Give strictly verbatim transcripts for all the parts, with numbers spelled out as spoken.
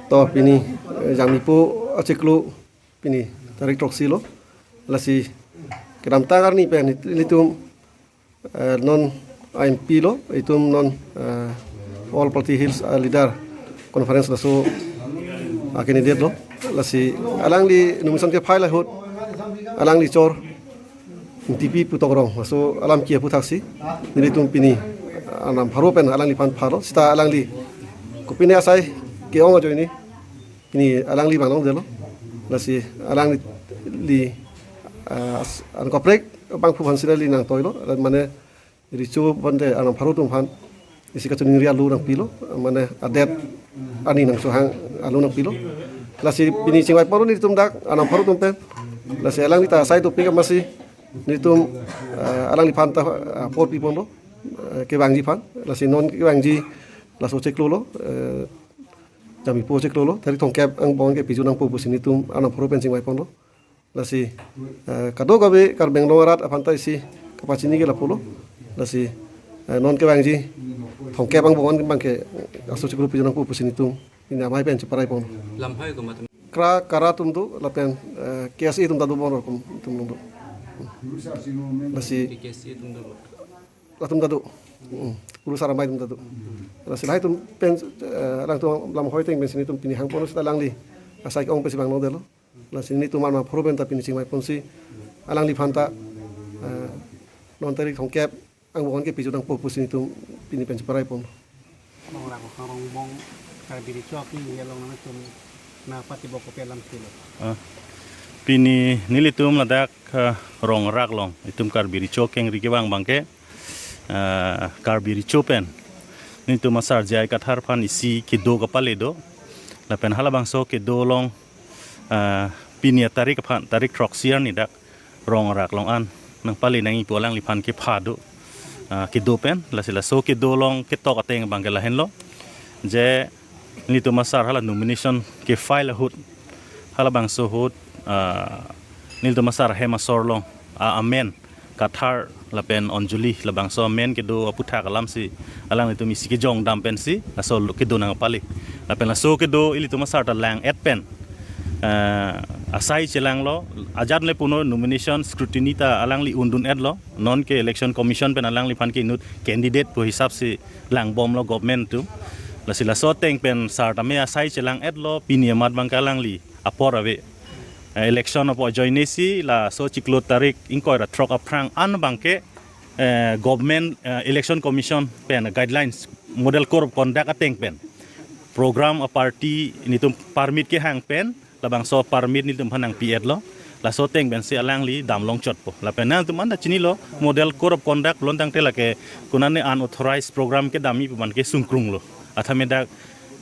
To pini, eh, Jangmipo achiklo pini tarik throksi lo. Lasi kedamtang arni pen nelitum, eh, non M P lo, itum non, eh, All Party Hills, eh, Leader Conference laso, ah, candidate lo. Lasi alangli nomination ke-file ahut alangli chor Ingtipi pu Tongrong, laso alam kipu thaksi nelitum pini, ah, Arnam Pharo pen alangliphan pharo, seta alangli kopine asai ke-ong ajoine pini alangli vang longdetlo. Lasi alangli, ah, as-, an kaprek bangphu aphan si neli nangtoilo, mane recho bonte Arnam Pharo atum aphan isi kachiningri alo nangpilo, mane adet ani nangchohang alo nangpilo. Lasi pini chingvai ponlo nelitum dak Arnam Pharo atum pen. Lasi alangli ta asai dopik amatsi nelitum, eh, alangliphan ta, eh, apor pi ponlo, eh, kevangji aphan. Lasi non kevangji laso chiklo lo, eh, Jangmipo chiklo lo, tarik thomkep angbong ke piju nangpo pusi nelitum Arnam Pharo pen chingvai ponlo. Lasi, eh, kadokave Karbi Anglong arat aphan ta isi kapachini ke lapulo. Lasi, eh, non kevangji thomkep angbong an abang ke laso chiklo piju nangpo pusi nelitum pini amei pen cheparai pon. Lamhai komat? Kra, KARA atum do, lapen, eh, K S A atum ta do, bon rokom atum do. Lasi K S A atum do, latum ta do. Hmm. Kurusar amei atum ta do. Lasi lahai atum pen, eh, alangtum lamhai ateng pensi nelitum pini hang ponlo, seta alangli asai ke-ong pensi vang longdetlo. Lasi nelitum Arnam Pharo pen ta pini chingvai ponsi alangliphan ta, eh, non tarik thomkep angbong ke piju nangpo pusi nelitum pini pen cheparai pon. Rongrak Rongbong Karbi Recho akengri along nangtum nangpatibok kopi alam kilo? Ah, pini nelitum ladak, ah, Rongrak along itum Karbi Recho akengri kevang abang ke, ah, Karbi Recho pen nelitum asar J I Kathar aphan isi kedo kapale do. Lapen halabangso kedo along, ah, pini atarik aphan, tarik throksi arni dak Rongrak along an nangpale nangji pu alangliphan kepha do, ah, kedo pen. Lasi laso kedo along ketok ateng abang ke lahenlo. Je nelitum asar hala nomination ke-file ahut, halabangso ahut, ah, nelitum asar hem asor along, ah, amen Kathar lapen Anjali, labangso amen kedo aputhak alam si alanglitum isi kejong dam pensi laso kedo nangpale. Lapen laso kedo ilitum asar ta lang-et pen, eh, asai chelanglo, ajat le puno nomination scrutiny ta alangli undun-etlo, non ke Election Commission pen alangliphan ke inut candidate pu hisap si langbomlo government atum. Lasi laso ateng pen sar tame asai chelang-etlo, pini amat abang ke alangli apor ave. Eh, election apor ajoine si laso chiklo tarik ingkoi ra throk aphrang an abang ke, eh, government, eh, Election Commission pen guidelines, Model Code of Conduct ateng pen program a-party nelitum permit kehang pen labangso permit nelitum aphan nangpi-etlo. Laso ateng pensi alangli dam longchotpo. Lapen nangtum anta chinilo, Model Code of Conduct pulo tangte lake konane unauthorized program kedamji pu abang ke sungkrunglo. Athame dak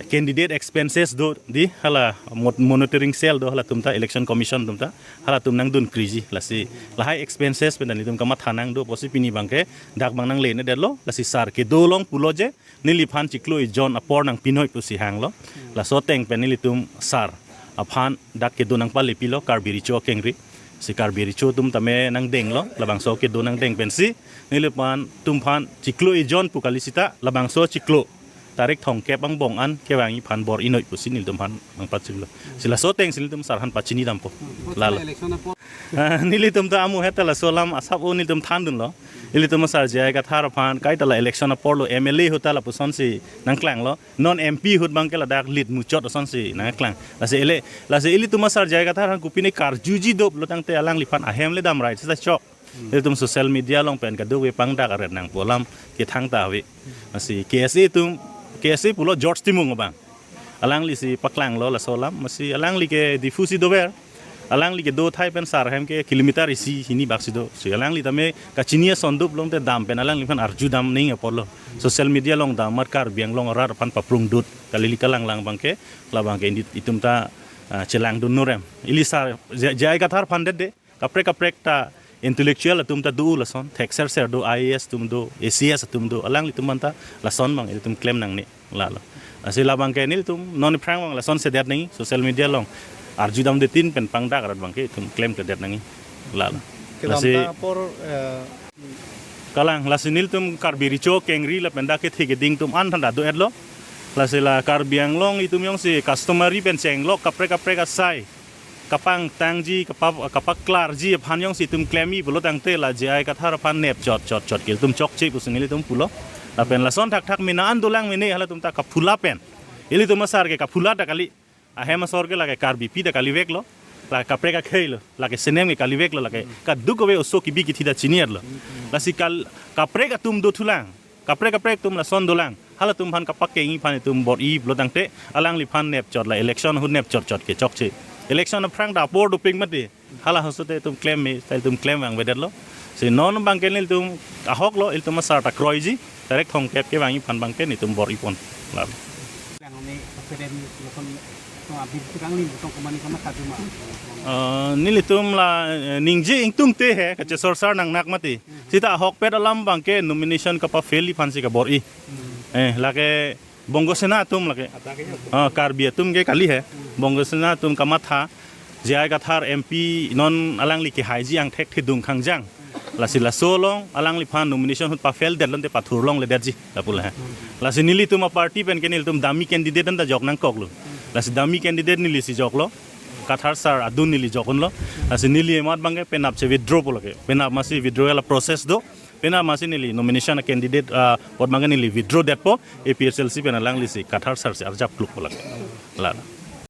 candidate expenses do dei, hala mo-, monitoring cell do, halatum ta, Election Commission atum ta, halatum nangdunkriji. Lasi lahai expenses pen ta nelitum kamatha nangdo pusi pini abang ke dak abang nangle-edetlo. Lasi sar kedo along pulo je neliphan chiklo ejon apor nangpinoi pusi hanglo. Laso ateng pen nelitum sar aphan dak kedo nangpale pilo Karbi Recho akengri. Si Karbi Recho atum tame nangdenglo, labangso kedo nangdeng pensi neliphan, tum aphan chiklo ejon pu kali seta labangso chiklo tarik thomkep angbong an kevangji aphan bor-inoi pusi nelitum aphan nangpachinipo. Si laso ateng si nelitum sar aphan pachini dampo. Lalo. Election apor? Ah, nelitum ta amu heta laso alam asap o nelitum thandunlo. Ilitum asar J I Kathar aphan kaita la election apor lo, M L A ahut ta lapuson si nangklanglo. Non M P ahut abang ke ladak lead muchot ason si nangklang. Lasi ele, lasi ilitum asar J I Kathar aphan kopine karjuji do pulo tangte alangliphan ahem le dam rai seta chok. Ilitum social media along pen kadokave pangdak aret nangpo, alam kethang ta ave. Lasi K S A atum, K S A pulo George Timung abang, alangli si paklanglo laso alam, lasi alangli ke Diphu si dover. Alangli kedo athai pen sar ahem ke kilometer isi hini bak si do. Si alangli tame kachini ason do pulo tangte dam pen alangliphan arju dam nangji apor lo. Social media along dam amat Karbi Anglong arat aphan paprung dut kali, ili kalanglang abang ke, labang ke indi itum ta, ah, chelangdun nurem. Ili sar J-, J I Kathar aphan det de. Kaprek kaprek ta intellectual atum ta do lason, thekser ser do, I A S atum do, A C S atum do, alanglitum aphan ta lason abang ilitum klem nangne, lalo. Lasi labang ke nelitum non aphrang abang lason sedet nangji, social media along arju damde tin pen pangdak arat abang ke itum klemkledet nangji, lalo. Lasi kedamtang apor, eh, kalang, lasi nelitum Karbi Recho akengri lapen dak kethe keding atum an than ta do-etlo. Lasi la Karbi Anglong itum jongsi customary pen chenglok kaprek kaprek asai kapangtangji, kapa-, kapaklarji aphan jongsi itum klemji pulo tangte la J I Kathar aphan nep chot chot chot ke itum chokche pusi nelitum pulo. Lapen lason thakthak mena an dolang mene halatum ta kaphula pen, ilitum asar ke kaphula ta kali. Ahem asor ke lake Karbipi ta kaliveklo, lake kaprek akhei lo, lake senem ke kaliveklo, lake kadokave oso kibi kithi ta chiniarlo. Lasi kal-, kaprek atum dothulang, kaprek kaprek atum lason dolang. Halatum aphan kapakengji aphan itum bor-i pulo tangte, alangliphan nep chot la election ahut nep chot chot ke chokche. Election aphrang ta apor dopik mati. Hala ahut te itum klem me, ta itum klem vangvedetlo. Si non abangke nelitum ahoklo, ilitum asar ta kroiji, tarik thomkep kevangji aphan abangke nelitum bor-ipon. La. Lang ni presiden lason, no, abin tukang lim, lason kemani kamatha duma. Eh, nelitum la, eh, ningje ingtungte he, kachesorsar nangnak mati. Sita ahokpet alam abangke nomination kapafailji aphansi kabor-i. Eh, lake Bongo Sena atum lake. Ah, Karbi atum ke kali he. Bongo Sena atum kamatha, J I Kathar M P non alangli kehaiji angthek thedung khangjang. Lasi laso along alangliphan nomination ahut pafail detlo te pathurlongledetji lapu la he. Lasi nelitum aparty pen ke nelitum dummy candidate anta jok nangkoklo. Lasi dummy candidate nelisi joklo. Kathar sir adun neli jok unlo. Lasi neli emat abangke penap che withdraw po lake. Penap masi withdrawal process do. Penap masi neli nomination candidate, ah, apot abangke neli withdraw detpo. A P H L C pen alanglisi Kathar sir si arjap klukpo lake. La.